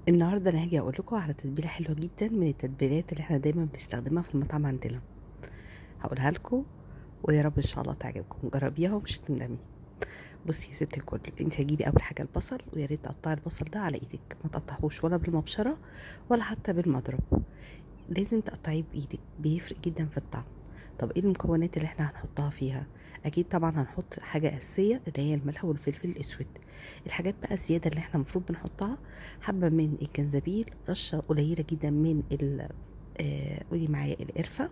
النهارده انا هاجي اقول لكم على تتبيله حلوة جدا من التتبيلات اللي احنا دايما بنستخدمها في المطعم عندنا. هقولها لكم ويا رب ان شاء الله تعجبكم، جربيها ومش هتندمي. بصي يا ست الكل، انت هتجيبي اول حاجة البصل، ويا ريت تقطعي البصل ده على ايدك، ما تقطعهوش ولا بالمبشره ولا حتى بالمضرب، لازم تقطعيه بايدك، بيفرق جدا في الطعم. طب ايه المكونات اللي احنا هنحطها فيها؟ اكيد طبعا هنحط حاجة اساسية اللي هي الملح والفلفل الاسود. الحاجات بقى الزيادة اللي احنا المفروض بنحطها، حبه من الجنزبيل، رشه قليله جدا من ال قولي معايا القرفه،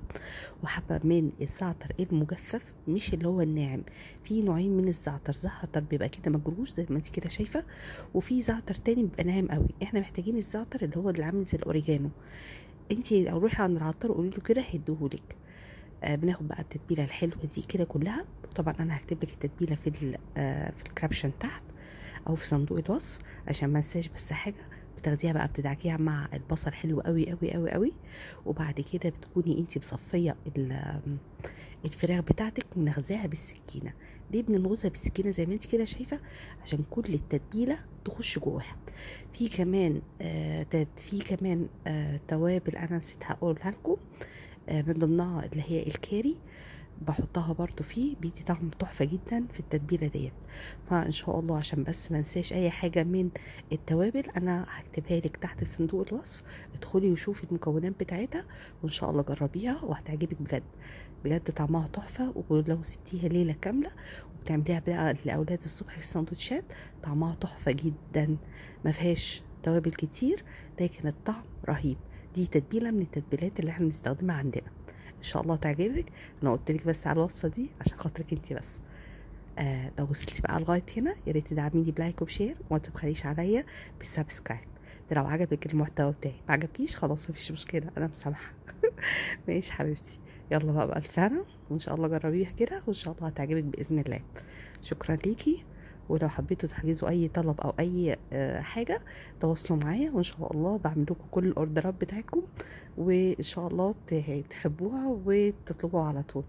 وحبه من الزعتر المجفف مش اللي هو الناعم. في نوعين من الزعتر، زعتر بيبقى كده مجروش زي ما انت كده شايفه، وفي زعتر تاني بيبقى ناعم قوي. احنا محتاجين الزعتر اللي هو اللي عامل زي الاوريجانو. انت لو روحي عند العطار قولي له كده هيديهولك. بناخد بقى التتبيله الحلوة دي كده كلها. وطبعا انا هكتب لك التتبيله في في ال caption تحت او في صندوق الوصف عشان ما انساش. بس حاجة بتاخديها بقى بتدعكيها مع البصل حلو قوي قوي قوي قوي، وبعد كده بتكوني انت مصفيه الفراخ بتاعتك ونغزاها بالسكينة. ليه بنغزها بالسكينة زي ما انت كده شايفه؟ عشان كل التتبيله تخش جواها. في كمان توابل انا نسيت هقولها لكم، من ضمنها اللي هي الكاري، بحطها برضو فيه، بيدي طعم تحفة جدا في التتبيلة ديت. فان شاء الله عشان بس ما انساش اي حاجة من التوابل انا هكتبها لك تحت في صندوق الوصف، ادخلي وشوفي المكونات بتاعتها وان شاء الله جربيها وهتعجبك بجد بجد، طعمها تحفة. ولو سبتيها ليلة كاملة وبتعمليها بقى لأولاد الصبح في السندوتشات طعمها تحفة جدا، ما فيهاش توابل كتير لكن الطعم رهيب. دي تتبيلة من التتبيلات اللي احنا بنستخدمها عندنا، ان شاء الله تعجبك. انا قلت لك بس على الوصفة دي عشان خاطرك انت بس. لو وصلتي بقى لغاية هنا يا ريت تدعميني ب like وب share وما تبخليش عليا بال subscribe، ده لو عجبك المحتوى بتاعي. ما عجبكيش خلاص مفيش مشكلة، انا مسامحة. ماشي حبيبتي، يلا بقى بألف هنا، وان شاء الله جربيها كده وان شاء الله هتعجبك باذن الله. شكرا ليكي، ولو حبيتوا تحجزوا اي طلب او اي حاجة تواصلوا معايا، وان شاء الله بعمل لكم كل الاوردرات بتاعتكم، وان شاء الله تحبوها وتطلبوها على طول.